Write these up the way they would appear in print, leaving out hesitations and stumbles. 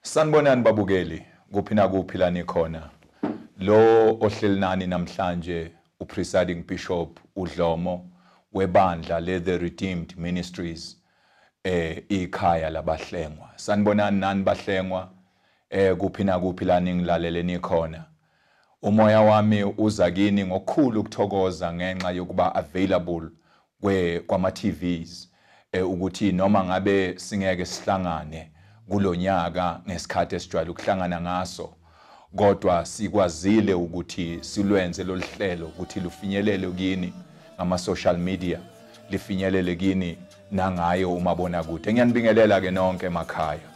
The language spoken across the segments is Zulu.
Sanibonani babukeli, kuphi na kuphi la nikhona. Lo ohleli nani namhlanje uPresiding Bishop uDlomo webandla le The Redeemed Ministries, ikhaya labahlengwa. Sanibonani nani bahlengwa, kuphi na kuphi la ningilalele nikhona. Umoya wami uza kini ngokukhulu ukuthokoza ngenxa yokuba available kwama TVs, ukuthi noma ngabe singeke sihlangane kulonyaka ngesikhathi esijwayele ukuhlangana ngaso, kodwa sikwazile ukuthi silwenze lolu hlelo ukuthi lufinyelele kini ngama social media, lifinyelele kini nangayo umabonakude. Ngiyanibingelela ke nonke emakhaya,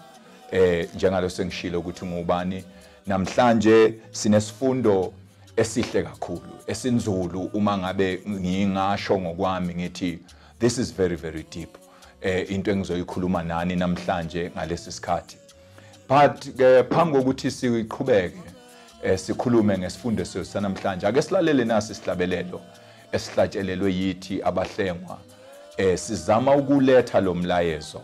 njengalo sengishilo ukuthi ngubani. Namhlanje sinesifundo esihle kakhulu esinzulu, uma ngabe ngingasho ngokwami ngithi this is very very deep, into engizoyikhuluma nani namhlanje ngalesi sikhathi. But ke phambi kokuthi siqhubeke sikhulume ngesifundo sanamhlanje, ake silalele nasi isihlabelelo esihlatshelelwe yithi abahlengwa. Sizama ukuletha lo mlayezo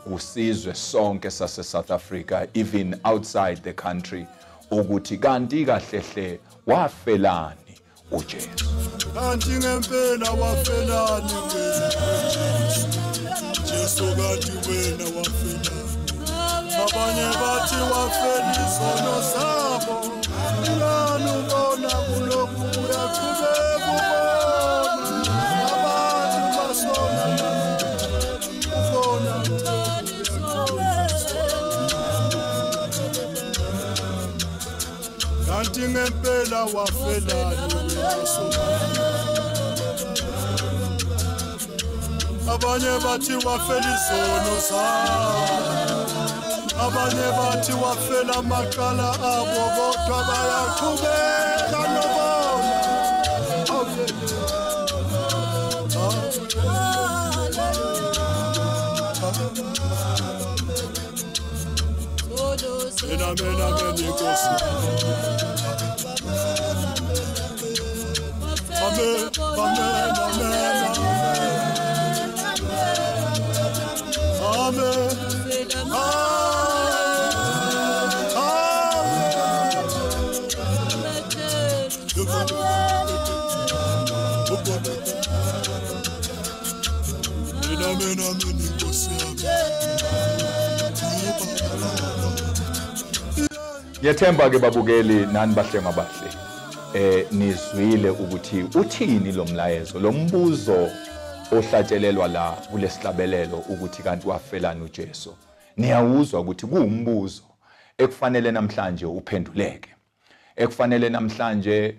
kusizwe sonke sase South Africa, even outside the country, ukuthi kanti kahlehle wafelani uJesu. Kanti ngempela wafelani wena Jesu, kanti wena wafelani. Abanye bathi wafela izono zabo, ngani ubona kulokhu uyaqhubeka ubona abantu basona ubona. Kanti ngempela wafelani wena Somandla. Abanye bathi wafela izono zabo, abanye bathi wafela amacala abo, kodwa bayaqhubeka nobona. Mina mina ngenkosi. Amen, amen, amen, amen, amen. Ngiyethemba ke babukeli nani bahlengwa bahle, nizwile ukuthi uthini lo mlayezo, lo mbuzo ohlatshelelwa la kulesihlabelelo ukuthi kanti wafelani uJesu. Niyawuzwa ukuthi kuwumbuzo ekufanele namhlanje uphenduleke, ekufanele namhlanje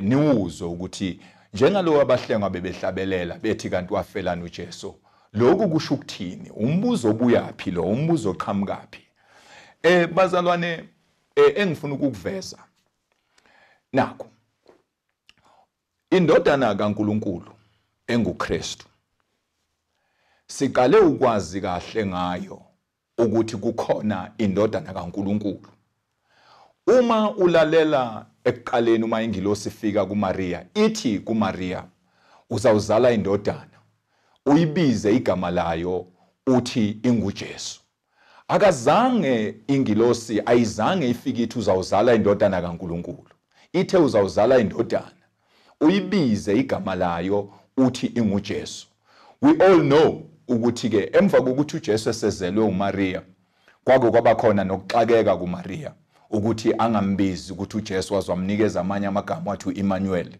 niwuzwe ukuthi njengalo abahlengwa bebehlabelela bethi kanti wafelani uJesu, lokhu kusho ukuthini? Umbuzo obuyapi lo, umbuzo oqhamukapi? Bazalwane, engifuna ukukuveza nakho, indodana kaNkuluNkulu enguKristu siqale ukwazi kahle ngayo ukuthi kukhona indodana kaNkuluNkulu. Uma ulalela ekuqaleni, uma ingilosi ifika kuMaria ithi kuMaria, uzawuzala indodana, uyibize igama layo uthi inguJesu. Akazange ingilosi ayizange ifike ithi uzawuzala indodana kaNkuluNkulu, ithe uzawuzala indodana, uyibize igama layo uthi inguJesu. We all know ukuthi ke emva kokuthi uJesu esezelwe uMaria, kwake kwaba khona nokuxakeka kuMaria ukuthi angambizi ukuthi uJesu wazwamnikeza amanye amagama wathi uEmmanuel,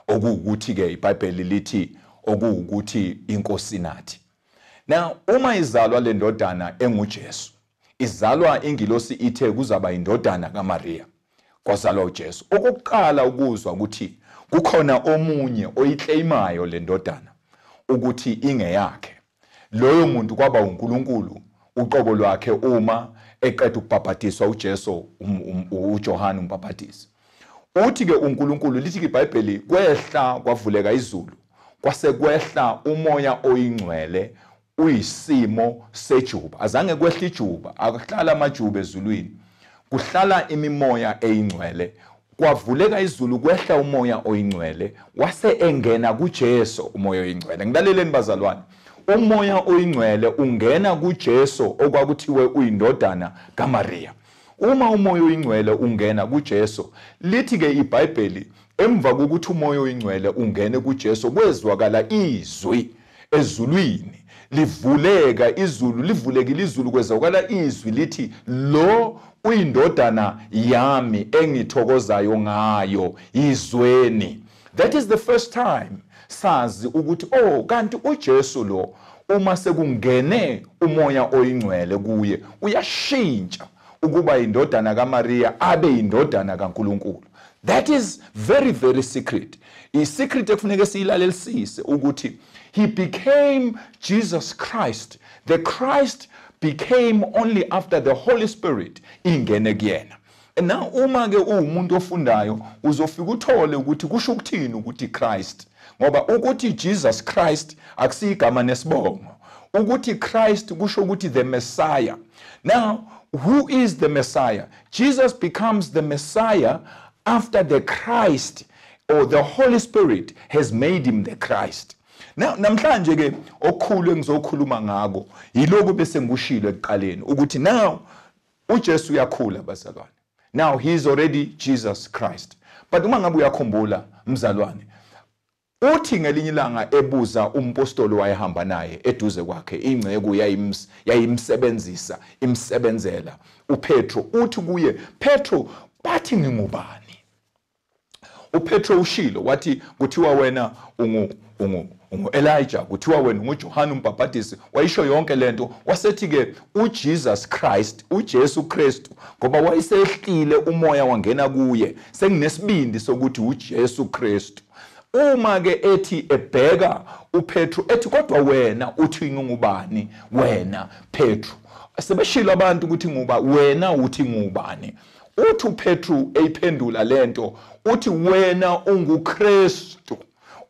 okuwukuthi ke iBhayibheli lithi okuwukuthi inkosi nathi. Now uma izalwa le ndodana enguJesu, izalwa ingilosi ithe kuzaba indodana kaMaria, kwazalwa uJesu. Okokuqala ukuzwa ukuthi kukhona omunye oyiclaimayo le ndodana ukuthi ingeyakhe, loyo muntu kwaba uNkulunkulu uqobo lwakhe uma eqeda ukubhabhadiswa uJesu, uJohane umbhabhadisi. Uthi ke uNkulunkulu, lithi ke iBhayibheli, kwehla kwavuleka izulu, Kwase kwehla umoya oyingcwele uyisimo sejuba. Azange kwehla ijuba, akuhlala amajuba ezulwini, kuhlala imimoya eyingcwele. Kwavuleka izulu, kwehla umoya oyingcwele, wase engena kuJesu umoya oyingcwele. Ngilaleleni bazalwane, umoya oyingcwele ungena kuJesu okwakuthiwe uyindodana kaMaria. Uma umoya oyingcwele ungena kuJesu, lithi ke iBhayibheli emva kokuthi umoya oyingcwele ungene kuJesu kwezwakala izwi ezulwini, livuleka izulu, livulekile izulu, kwezwakala izwi lithi lo uyindodana yami engithokozayo ngayo, izweni. That is the first time sazi ukuthi oh, kanti uJesu lo uma sekungene umoya oyingcwele kuye uyashintsha ukuba indodana kaMaria abe indodana kaNkuluNkulu. That is very very secret. I-secret ekufuneka siyilalelisise ukuthi he became Jesus Christ. The Christ became only after the Holy Spirit ingene kuyena. Now uma ke uwumuntu ofundayo uzofika uthole ukuthi kusho ukuthini ukuthi Christ, ngoba ukuthi Jesus Christ akusiyigama nesibongo. Ukuthi Christ kusho ukuthi the Messiah. Now who is the Messiah? Jesus becomes the Messiah after the Christ or the Holy Spirit has made him the Christ. Now namhlanje ke okukhulu engizokhuluma ngako yilokhu bese ngikushilo ekuqaleni ukuthi now uJesu uyakhula bazalwane. Now he is already Jesus Christ. But uma ngabe uyakhumbula mzalwane, uthi ngelinye ilanga ebuza umpostoli wayehamba naye eduze kwakhe, ingceku yayimsebenzisa imsebenzela uPetro, uthi kuye, Petro, bathi ngingubani? uPetro ushilo wathi kuthiwa wena ungu Elijah, kuthiwa wena unguJohane umbhaphatisi. Wayisho yonke lento, wasethi ke uJesus Christ, uJesu Kristu, ngoba wayesehlile umoya wangena kuye, senginesibindi sokuthi uJesu Kristu. Uma ke ethi ebheka uPetro ethi kodwa wena uthi ngingubani wena Petro? Sebeshilo abantu ukuthi nguba wena uthi ngubani? Uthi uPetro eyiphendula lento uthi wena unguKristu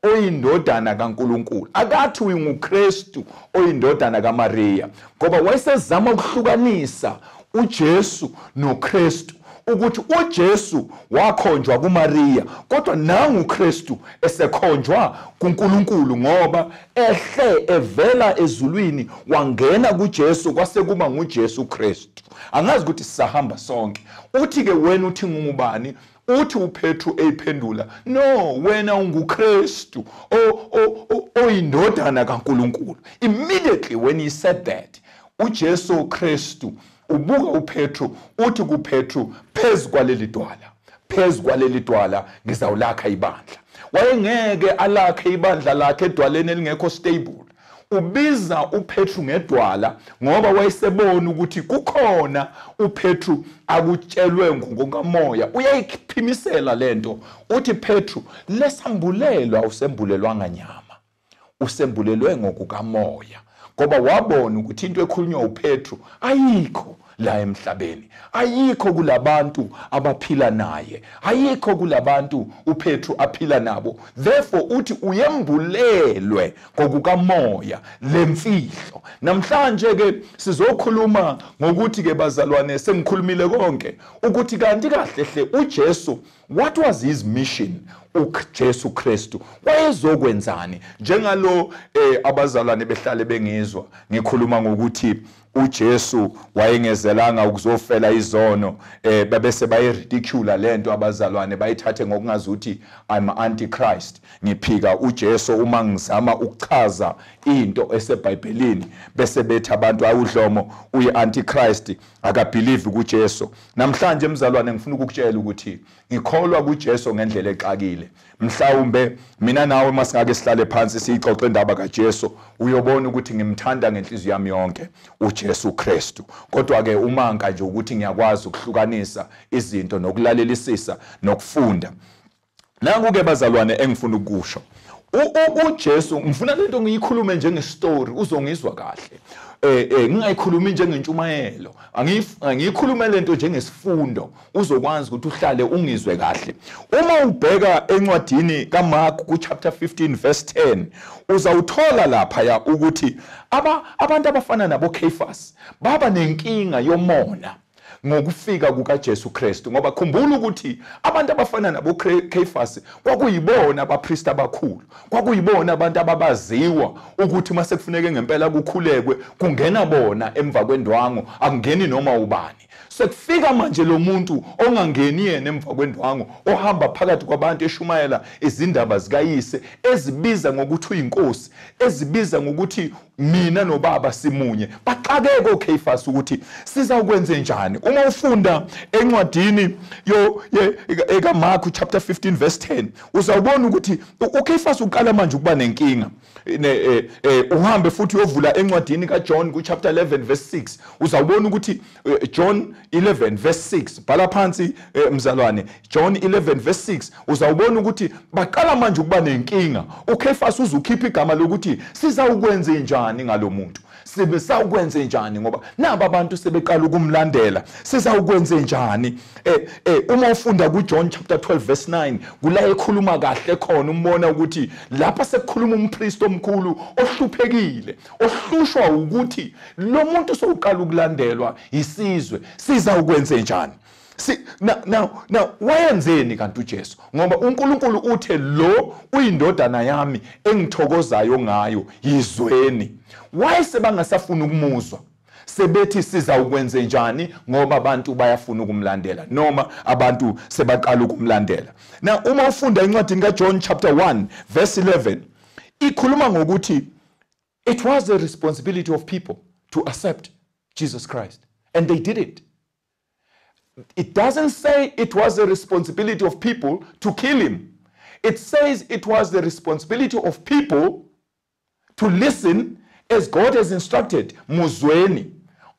oyindodana kaNkuluNkulu. Akathi unguKristu oyindodana kaMaria, ngoba wayesezama ukuhlukanisa uJesu noKristu, ukuthi uJesu wakhonjwa kuMaria kodwa nangu uKristu esekhonjwa kuNkulunkulu, ngoba ehle evela ezulwini wangena kuJesu kwase kuba nguJesu Kristu. Angazi ukuthi sisahamba sonke. Uthi ke wena uthi ngubani? Uthi uPetru eyiphendula, no, wena unguKristu oyindodana kaNkuluNkulu. Immediately when he said that, uJesu Kristu ubuka uPetru uthi kuPetru, phezu kwaleli dwala, phezu kwaleli dwala ngizawulakha ibandla. Wayengeke alakhe ibandla lakhe edwaleni elingekho stable. Ubiza uPetru ngedwala ngoba wayesebona ukuthi kukhona uPetru akutshelwe ngokamoya. Uyayiphimisela lento, uthi Petru, lesambulelwa usembulelwanga nyama, usembulelwe ngokukamoya, ngoba wabona ukuthi into ekhulunywa uPetru ayikho la emhlabeni, ayikho kulabantu abaphila naye, ayikho kulabantu uPetru aphila nabo. Therefore uthi uyembulelwe ngokukamoya lemfihlo. Namhlanje ke sizokhuluma ngokuthi ke bazalwane, sengikhulumile konke ukuthi kanti kahle hle uJesu, what was his mission? uJesu Kristu wayezokwenzani? Njengalo abazalwane behlale bengizwa ngikhuluma ngokuthi uJesu wayengezelanga ukuzofela izono, babese bayiridicule lento abazalwane, bayithathe ngokungazuthi I'm antichrist, ngiphika uJesu uma ngizama ukuchaza into eseBhayibhelini, bese bethi abantu awudlomo uyi antichrist, akabelieve kuJesu. Namhlanje mzalwane ngifuna ukukutshela ukuthi ngikholwa kuJesu ngendlela exakile. Mhlawumbe mina nawe masingake sihlale phansi siyixoxe indaba kaJesu, uyobona ukuthi ngimthanda ngenhliziyo yami yonke uJesu Kristu. Kodwa ke umanka nje ukuthi ngiyakwazi ukuhlukanisa izinto nokulalelisisa nokufunda. Nangu ke bazalwane engifuna ukusho, uJesu ngifuna lento ngiyikhulume njengestory, uzongizwa kahle. Ngingayikhulumi njengentshumayelo, angiyikhulume lento njengesifundo, uzokwazi ukuthi uhlale ungizwe kahle. Uma ubheka encwadini kaMark ku chapter 15 verse 10, uzawuthola lapha ya ukuthi abantu abafana nabo Caiaphas baba nenkinga yomona ngokufika kukaJesu Kristu, ngoba khumbula ukuthi abantu abafana nabo Caiaphas kwakuyibona abapristi abakhulu, kwakuyibona abantu ababaziwa ukuthi mase kufuneke ngempela kukhulekwe kungena bona emva kwendwangu, akungeni noma ubani. Sekufika manje lo muntu ongangeni yena emva kwendwangu, ohamba phakathi kwabantu eshumayela izindaba zikayise, ezibiza ngokuthi uyinkosi, ezibiza ngokuthi mina nobaba simunye. Baxakeke oCaiaphas ukuthi sizawukwenze njani. Uma ufunda encwadini ekaMark chapter 15 verse 10, uzawubona ukuthi uCaiaphas uqala manje ukuba nenkinga. Uhambe futhi uyovula encwadini kaJohn ku chapter 11 verse 6, uzawubona ukuthi John 11 verse 6, bhala phansi mzalwane, John 11 verse 6, uzawubona ukuthi baqala manje ukuba nenkinga. uCaiaphas uzukhipha igama lokuthi sizawukwenze njani ngalomuntu, sibesawukwenze njani, ngoba naba abantu sebeqala ukumlandela, sizawukwenze njani. Uma ufunda kuJohn chapter 12 verse 9, kula ekhuluma kahle khona, umbona ukuthi lapha sekukhuluma umpriest omkhulu ohluphekile, ohlushwa ukuthi lo muntu sowuqala ukulandelwa isizwe, sizawukwenze njani. Now wayenzeni kanti uJesu? Ngoba uNkulunkulu uthe lo uyindodana yami engithokozayo ngayo, yizweni. Wayesebangasafuna ukumuzwa, sebethi sizawukwenze njani ngoba abantu bayafuna ukumlandela, noma abantu sebaqala ukumlandela. Now uma ufunda encwadini kaJohn chapter 1 verse 11, ikhuluma ngokuthi it was the responsibility of people to accept Jesus Christ, and they did it. It doesn't say it was the responsibility of people to kill him. It says it was the responsibility of people to listen as God has instructed, muzweni,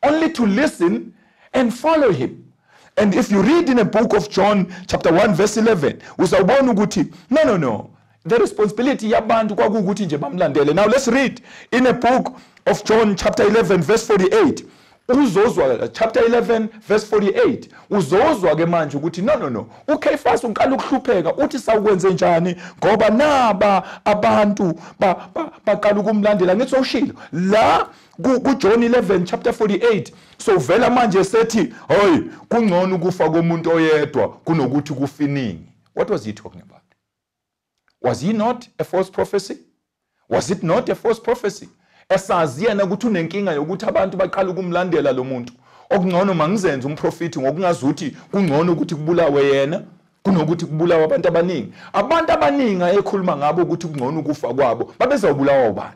only to listen and follow him. And if you read in the book of John chapter 1 verse 11, uzawubona ukuthi no, the responsibility yabantu kwakuwukuthi nje bamlandele. Now let's read in the book of John chapter 11 verse 48. Uzozwa chapter 11 verse 48, uzozwa ke manje ukuthi no, uCaiaphas uqala ukuhlupheka, uthi sawukwenze njani ngoba naba abantu baqala ukumlandela. Ngithi ushilo la ku John 11 chapter 48, so vela manje sethi hey, kungcono ukufa komuntu oyedwa kunokuthi kufiningi. What was he talking about? Was he not a false prophecy? Was it not a false prophecy? Esazi yena ukuthi unenkinga yokuthi abantu baqala ukumlandela lo muntu, okungcono mangizenze umprofiti ngokungazuthi kungcono ukuthi kubulawe yena kunokuthi kubulawe abantu abaningi. Abantu abaningi ayekhuluma ngabo ukuthi kungcono ukufa kwabo, babezawubulawa ubani?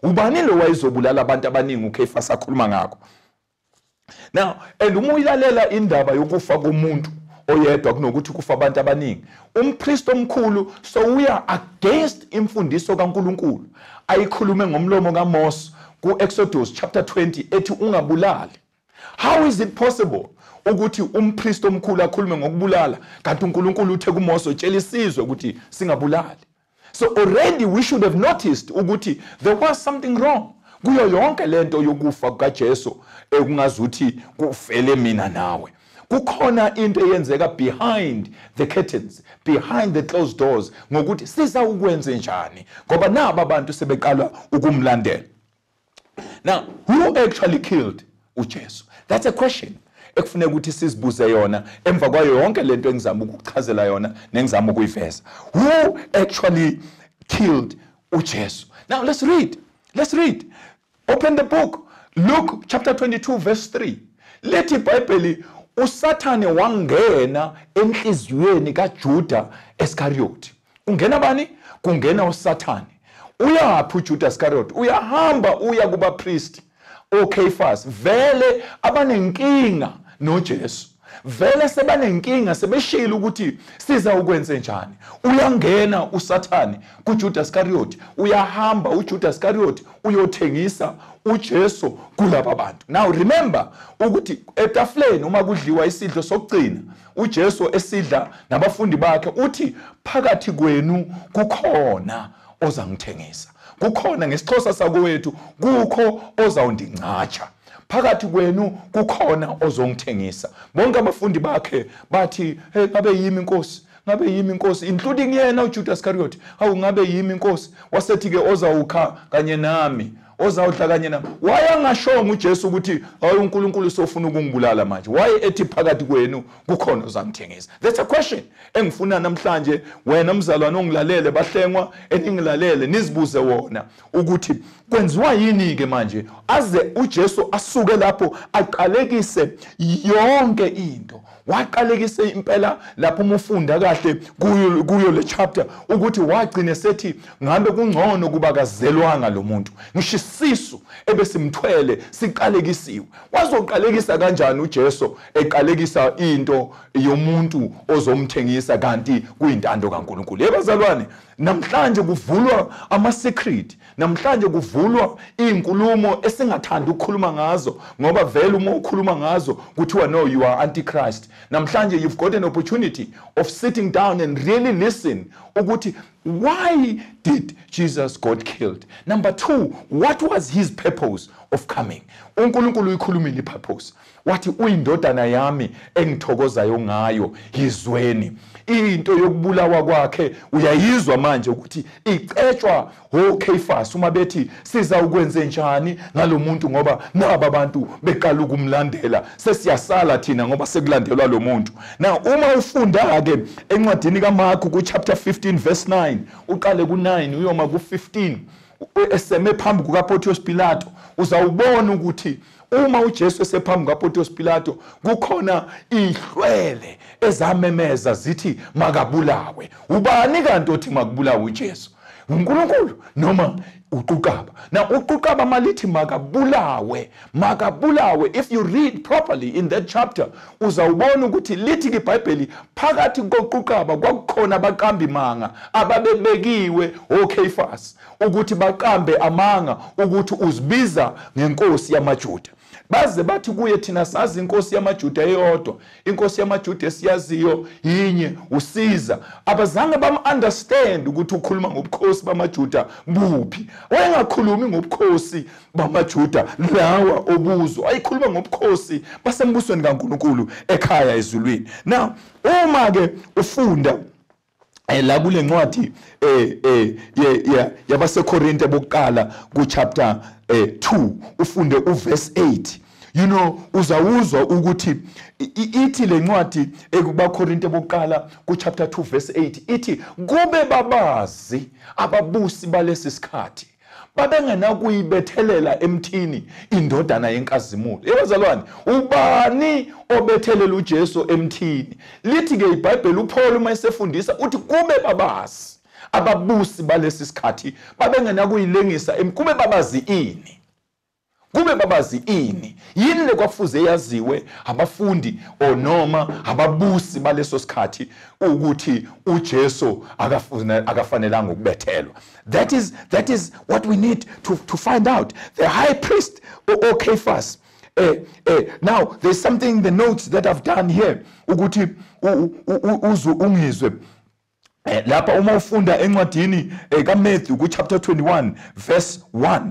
Ubani lo wayezobulala abantu abaningi uCaiaphas akhuluma ngakho? Now, and uma uyilalela indaba yokufa komuntu oyedwa kunokuthi kufa abantu abaningi, umpriest omkhulu sowuya against imfundiso kaNkuluNkulu ayikhulume ngomlomo kaMose ku-Exodus chapter 20 ethi ungabulali. How is it possible ukuthi umpriest omkhulu akhulume ngokubulala kanti uNkulunkulu uthe kuMose utshela isizwe ukuthi singabulali? So already we should have noticed ukuthi there was something wrong kuyo yonke lento yokufa kukaJesu, ekungazuthi kufele mina nawe. Kukhona into eyenzeka behind the curtains, behind the closed doors, ngokuthi sizawukwenze njani ngoba naba abantu sebeqala ukumlandela. Now, who actually killed uJesu? That's a question ekufuneka ukuthi sizibuze yona emva kwayo yonke lento engizama ukukuchazela yona nengizama ukuyiveza. Who actually killed uJesu? Now let's read. Let's read. Open the book. Luke chapter 22 verse 3. Lethi iBhayibheli uSathane wangena enhliziyweni kaJuda Iscariot. Ungena bani? Kungena uSathane. Uyaphi uJuda Iscariot? Uyahamba uya kubapriest oCaiaphas, vele abanenkinga noJesu. Vele sebanenkinga, sebeshilo ukuthi siza ukwenze njani. Uyangena uSathane kuJuda Iscariot, uyahamba uJuda Iscariot uyothengisa uJesu kulaba bantu. Now remember ukuthi etafuleni uma kudliwa isidlo sokugcina, uJesu esidla nabafundi bakhe uthi phakathi kwenu kukhona ozangithengisa. Kukhona ngesiXhosa sakowethu, kukho ozawundingcatsha. Phakathi kwenu kukhona ozongithengisa. Bonke abafundi bakhe bathi, hey, ngabe yimi inkosi, ngabe yimi inkosi, including yena uJudas Iscariot. Hawu, ngabe yimi inkosi. Wasethi ke ozawukha kanye nami, ozawudla kanye nami. Wayengashongo uJesu ukuthi hayi, uNkulunkulu sofuna ukungibulala manje. Waye ethi phakathi kwenu kukhona ozangithengisa. That's a question engifuna namhlanje wena mzalwane ongilalele, bahlengwa eningilalele, nizibuze wona ukuthi kwenziwa yini ke manje aze uJesu asuke lapho aqalekise yonke into. Waqalekise impela lapho uma ufunda kahle kuyo le chapter ukuthi wagcine sethi ngabe kungcono kuba kazelwanga lo muntu, ngisho isisu ebesimthwele siqalekisiwe. Wazoqalekisa kanjani uJesu eqalekisa into yomuntu ozomthengisa kanti kuyintando kaNkulunkulu? Yebazalwane, namhlanje kuvulwa ama secret, namhlanje kuvulwa izinkulumo esingathanda ukukhuluma ngazo, ngoba vele uma ukhuluma ngazo kuthiwa no, you are antichrist. Namhlanje you've got an opportunity of sitting down and really listen ukuthi why did Jesus got killed? Number 2, what was his purpose of coming? uNkulunkulu uyikhulumile ipurpose. Wathi uyindodana yami engithokozayo ngayo, yizweni. Into yokubulawa kwakhe uyayizwa manje ukuthi icetshwa oCaiaphas uma bethi siza ukwenze njani ngalomuntu ngoba naba abantu beqala ukumlandela, sesiyasala thina ngoba sekulandelwa lo muntu. Now uma ufunda ke encwadini kaMark ku chapter 15 verse 9, uqale ku 9 uyoma ku 15, eseme phambi kukaPontius Pilato, uzawubona ukuthi uma uJesu esephambi kukaPontius Pilato kukhona ihlwele ezamemeza zithi makabulawe. Ubani kanti othi makubulawe uJesu? uNkulunkulu noma uquqaba? Now uquqaba malithi makabulawe, makabulawe. If you read properly in that chapter uzawubona ukuthi lithi iBhayibheli phakathi koquqaba kwakukhona abaqambi manga ababebekiwe oCaiaphas ukuthi baqambe amanga ukuthi uzibiza ngenkosi yamaJuda. Baze bathi kuye thina sazi inkosi yamaJuda eyodwa, inkosi yamaJuda esiyaziyo yinye, uSiza. Abazange bam-understand ukuthi ukhuluma ngobukhosi bamaJuda buphi. Wayengakhulumi ngobukhosi bamaJuda lawa obuzwa, wayekhuluma ngobukhosi basembusweni kaNkulunkulu ekhaya ezulwini. Now uma ke ufunda la kule ncwadi yabaseKorinte bokuqala ku chapter 2 ufunde uverse 8, you know, uzawuzwa ukuthi ithi le ncwadi ekubaKorinte bokuqala ku chapter 2 verse 8 ithi kube babazi ababusi balesi sikhathi babengenakuyibethelela emthini indodana yenkazimulo. Yebazalwane, ubani obethelela uJesu emthini? Lithi ke iBhayibheli uPaul uma esefundisa uthi kube babazi ababusi balesi sikhathi babengenakuyilengisa, kube babazi ini? Kube babazi ini? Yini le kwafuze yaziwe abafundi o noma ababusi baleso sikhathi ukuthi uJesu akafanelanga ukubethelwa? That is what we need to find out. The high priest oCaiaphas. Now there's something in the notes that I've done here ukuthi ungizwe. Lapha uma ufunda encwadini kaMatthew ku chapter 21 verse 1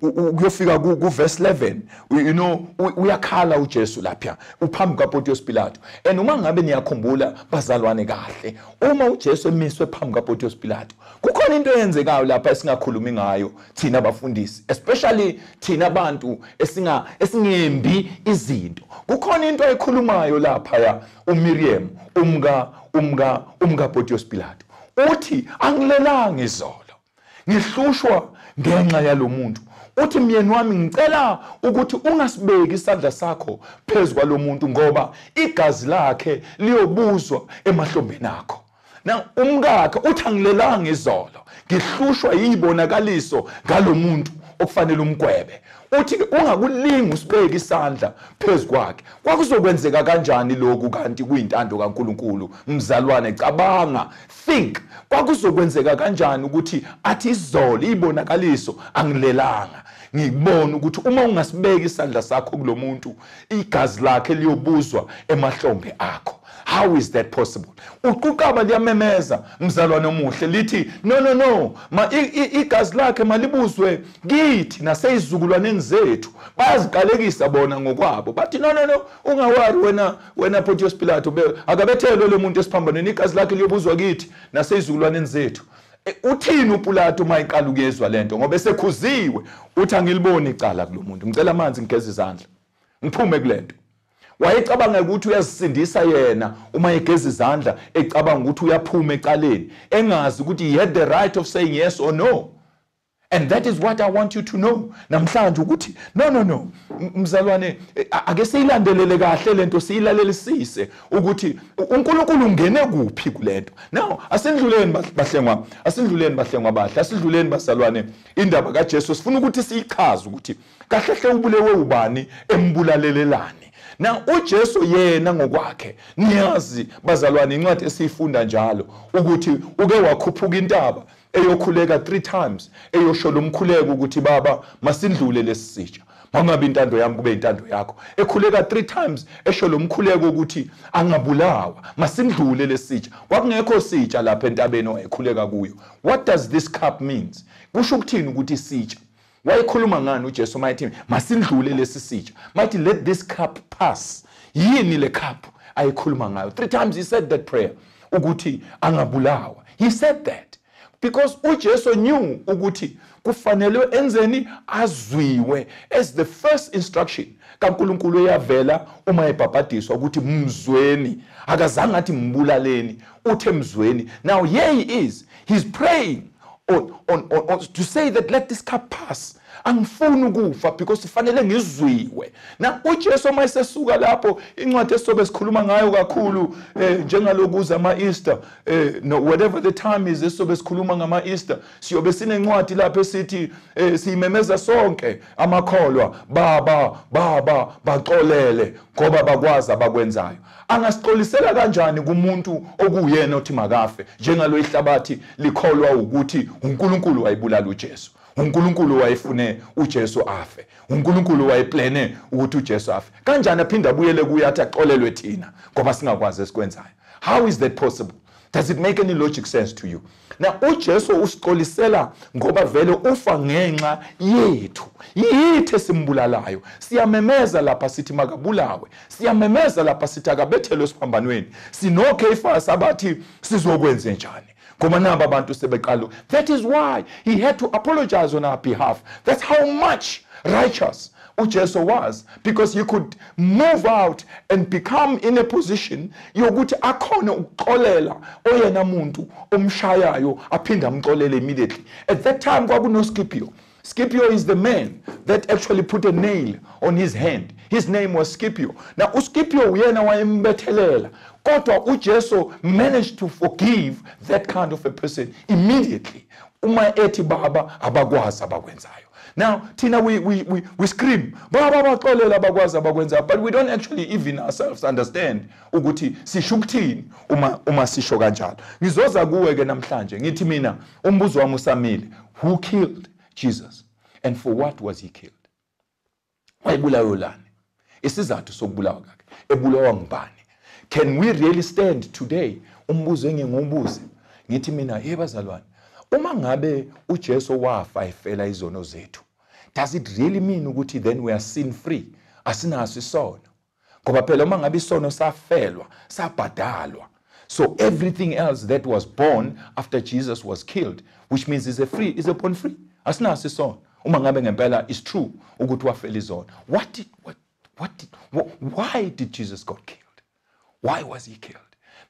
ukuyofika ku verse 11, you know, uyakhala uJesu lapha uphambi kaPontius Pilato. And uma ngabe niyakhumbula bazalwane kahle, uma uJesu emiswe phambi kaPontius Pilato kukhona into eyenzekayo lapha esingakhulumi ngayo thina abafundisi, especially thina abantu esingembi izinto. Kukhona into ayikhulumayo lapha ya uMiriam umka Pontius Pilato, uthi angilelanga izolo, ngihlushwa ngenxa yalomuntu. Uthi myeni wami ngicela ukuthi ungasibeki isandla sakho phezu kwalomuntu ngoba igazi lakhe liyobuzwa emahlombeni akho. Now umkakhe uthi angilelanga izolo, ngihlushwa yibonakaliso ngalomuntu okufanele umgwebe. Uthi ungakulingi usibeke isandla phezu kwakhe. Kwakuzokwenzeka kanjani lokhu kanti kuyintando kaNkulunkulu? Mzalwane, cabanga, think. Kwakuzokwenzeka kanjani ukuthi athi izolo ibonakaliso angilelanga, ngibona ukuthi uma ungasibeka isandla sakho kulomuntu igazi lakhe liyobuzwa emahlombe akho. How is that possible? Uquqaba liyamemeza, mzalwane omuhle, lithi no no no, ma igazi lakhe malibuzwe kithi naseyizukulwaneni zethu. Bayaziqalekisa bona ngokwabo, bathi no no no, ungawari wena Pontius Pilato, akabethelwe lo muntu esiphambanweni, igazi lakhe liyobuzwa kithi naseyizukulwaneni zethu. Uthini uPilato uma iqala ukuyezwa lento, ngoba esekhuziwe? Uthi angiliboni icala kulo muntu, ngicela amanzi ngigeze izandla ngiphume kulento. Wayecabanga ukuthi uyazisindisa yena uma egeza izandla, ecabanga ukuthi uyaphuma ecaleni, engazi ukuthi he had the right of saying yes or no. And that is what I want you to know namhlanje, ukuthi no no no, mzalwane, ake siyilandelele kahle lento, siyilalelisise ukuthi uNkulunkulu ungene kuphi kulento. Now asindluleni, bahlengwa, asindluleni, bahlengwa bahle, asidluleni, bazalwane. Indaba kaJesu sifuna ukuthi siyichaze ukuthi kahle hle ubulewe ubani, embulalelelani. Now uJesu yena ngokwakhe, niyazi bazalwane, incwadi esiyifunda njalo ukuthi uke wakhuphuka intaba eyokhuleka 3 times, eyosho lo mkhuleko ukuthi Baba, masindlule lesisitsha, mangabe intando yami kube intando yakho. Ekhuleka 3 times esho lo mkhuleko ukuthi angabulawa, masindlule lesitsha. Kwakungekho sitsha lapha entabeni owayekhuleka kuyo. What does this cup means? Kusho ukuthini ukuthi isitsha? Wayekhuluma ngani uJesu mayethi masindlule lesi sitsha, mayithi let this cup pass? Yini le cup ayekhuluma ngayo? Three times he said that prayer ukuthi angabulawa. He said that because uJesu knew ukuthi kufanele enzeni, azwiwe, as the first instruction kaNkulunkulu eyavela uma ebhabhadiswa ukuthi mzweni. Akazange athi mbulaleni, uthe mzweni. Now here he is, he's praying on to say that let this cup pass, angifuni ukufa because kufanele ngizwiwe. Na uJesu uma esesuka lapho, incwadi esizobe sikhuluma ngayo kakhulu njengalokuza ama Easter, no, whatever the time is esizobe sikhuluma ngama Easter, siyobe sinencwadi lapho esithi siyimemeza sonke amakholwa, "Baba, Baba, baxolele ngoba bakwazi abakwenzayo." Angasixolisela kanjani kumuntu okuyena othi makafe, njengalo ihlabathi likholwa ukuthi uNkulunkulu wayibulala uJesu, uNkulunkulu wayefune uJesu afe, uNkulunkulu wayeplane ukuthi uJesu afe? Kanjani aphinde abuyele kuye athi axolelwe thina ngoba singakwazi esikwenzayo? How is that possible? Does it make any logic sense to you? Now uJesu usixolisela ngoba vele ufa ngenxa yethu, yithi esimbulalayo. Siyamemeza lapha sithi makabulawe, siyamemeza lapha sithi akabethelwe esiphambanweni. SinoKhefas abathi sizokwenze njani ngoba naba abantu sebeqala. That is why he had to apologize on our behalf. That's how much righteous uJesu was, because he could move out and become in a position yokuthi akhone ukuxolela oyena muntu omshayayo, aphinde amxolele immediately. At that time kwakuno Scipio. Scipio is the man that actually put a nail on his hand. His name was Scipio. Now uScipio uyena wayembethelela. Kodwa uJesu managed to forgive that kind of a person immediately. Uma ethi Baba, abakwazi abakwenzayo. Now, thina we scream, "Baba, baxolela, abakwazi abakwenzayo," but we don't actually even ourselves understand ukuthi sisho ukuthini uma sisho kanjalo. Ngizoza kuwe ke namhlanje, ngithi mina umbuzo wami usamile. Who killed Jesus and for what was he killed? Wayebulawe lani? Isizathu sokubulawa kwakhe? Ebulawa ngubani? Can we really stand today? Umbuzo engingubuze, ngithi mina, hey bazalwane, uma ngabe uJesu wafa efela izono zethu, does it really mean ukuthi then we are sin free, asinaso isono? Ngoba phela uma ngabe isono safelwa, sabhadalwa, so everything else that was born after Jesus was killed, which means is a born free, asinaso isono, uma ngabe ngempela is true ukuthi wafela izono. What did what what did why did Jesus got killed? Why was he killed?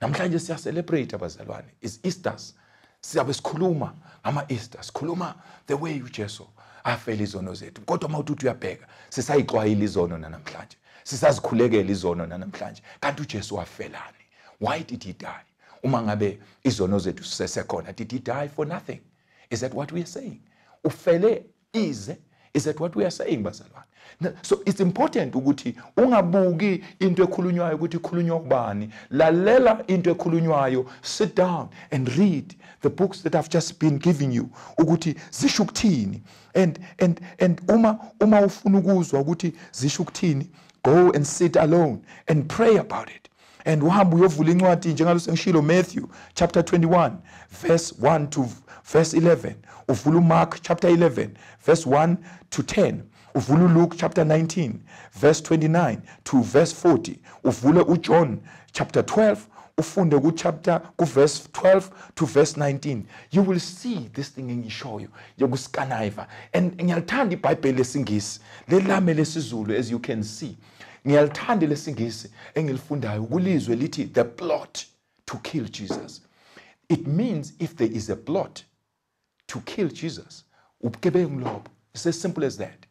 Namhlanje siya celebrate, abazalwane, is Easters. Siyabe sikhuluma ngama Easter, sikhuluma the way uJesu afela izono zethu, kodwa uma uthi uyabheka, sisayixwayila izono namhlanje, sisazikhulekela izono namhlanje. Kanti uJesu wafelani? Why did he die uma ngabe izono zethu sisesekhona? Did he die for nothing? Is that what we are saying? Ufele ize? Is that what we are saying, bazalwane? So it's important ukuthi ungabuki into ekhulunywayo ukuthi ikhulunywa kubani. Lalela into ekhulunywayo. Sit down and read the books that I've just been giving you ukuthi zisho ukuthini. And uma ufuna ukuzwa ukuthi zisho ukuthini, go and sit alone and pray about it. And uhamba uyovula incwadi njengalo sengishilo, Matthew chapter 21 verse 1 to verse 11, uvula uMark chapter 11 verse 1 to 10, uvula uLuke chapter 19 verse 29 to verse 40, uvule uJohn chapter 12, ufunde ku chapter ku verse 12 to verse 19. You will see this thing engishoyo yokuskaniva. And ngiyalithanda iBhayibheli lesingisi, lelame lesizulu, as you can see. Ngiyalithanda lesingisi engilifundayo kulizwe lithi the plot to kill Jesus. It means if there is a plot to kill Jesus, ubugebengu lobo. It's as simple as that.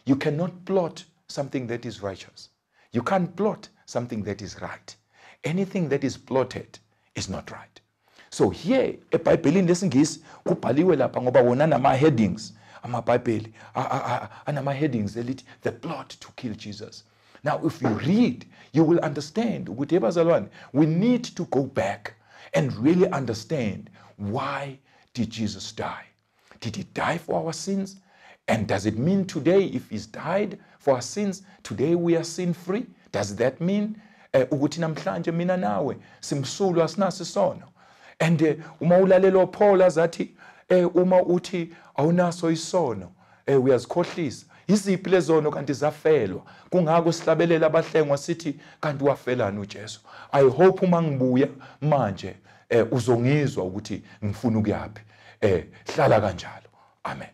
You cannot plot something that is righteous. You can't plot something that is right. Anything that is plotted is not right. So here eBhayibhelini lesingisi kubhaliwe lapha, ngoba wona nama headings, amaBhayibheli anama headings elithi the plot to kill Jesus. Now if you read, you will understand ukuthi bazalwane, we need to go back and really understand, why did Jesus die? Did he die for our sins? And does it mean today, if he's died for our sins, today we are sin free? Does that mean ukuthi namhlanje mina nawe simsulwa, asinaso isono? And uma ulalela uPaul azathi uma uthi awunaso isono, uyazikhohlisa. Iziphi lezono kanti zafelwa? Kungako sihlabelela abahlengwa sithi kanti wafelani uJesu. I hope uma ngibuya manje uzongizwa ukuthi ngifuna ukuyaphi. Hlala kanjalo. Amen.